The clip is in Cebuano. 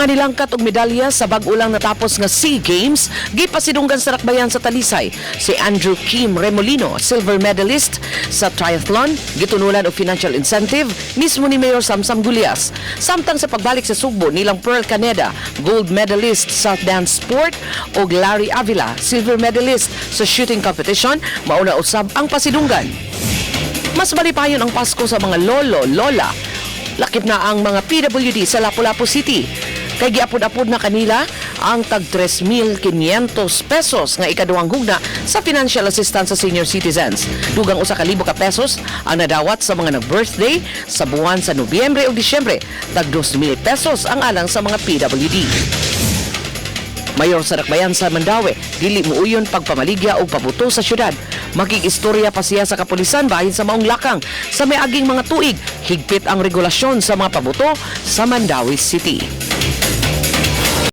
Mga nilangkat og medalya sa bag-o lang natapos nga SEA Games gipasidunggan sa Dakbayan sa Talisay. Si Andrew Kim Remolino, silver medalist sa triathlon, gitunulan og financial incentive mismo ni Mayor Samsam Gullas. Samtang sa pagbalik sa Sugbo nilang Pearl Caneda, gold medalist sa dance sport, ug Larry Avila, silver medalist sa shooting competition, mauna usab ang pasidunggan. Mas malipayon ang Pasko sa mga lolo, lola. Lakip na ang mga PWD sa Lapu-Lapu City. Kay giapod-apod na kanila ang tag 3,500 pesos nga ikaduhang hugna sa financial assistance sa senior citizens. Dugang 1,000 ka pesos ang nadawat sa mga nag-birthday sa buwan sa Nobyembre o Disyembre. Tag 2,000 pesos ang alang sa mga PWD. Mayor sa Dakbayan sa Mandaue, dili muuyon pagpamaligya og pabuto sa syudad. Makig-istorya pa siya sa kapulisan bahin sa maong lakang sa miaging mga tuig. Higpit ang regulasyon sa mga pabuto sa Mandaue City.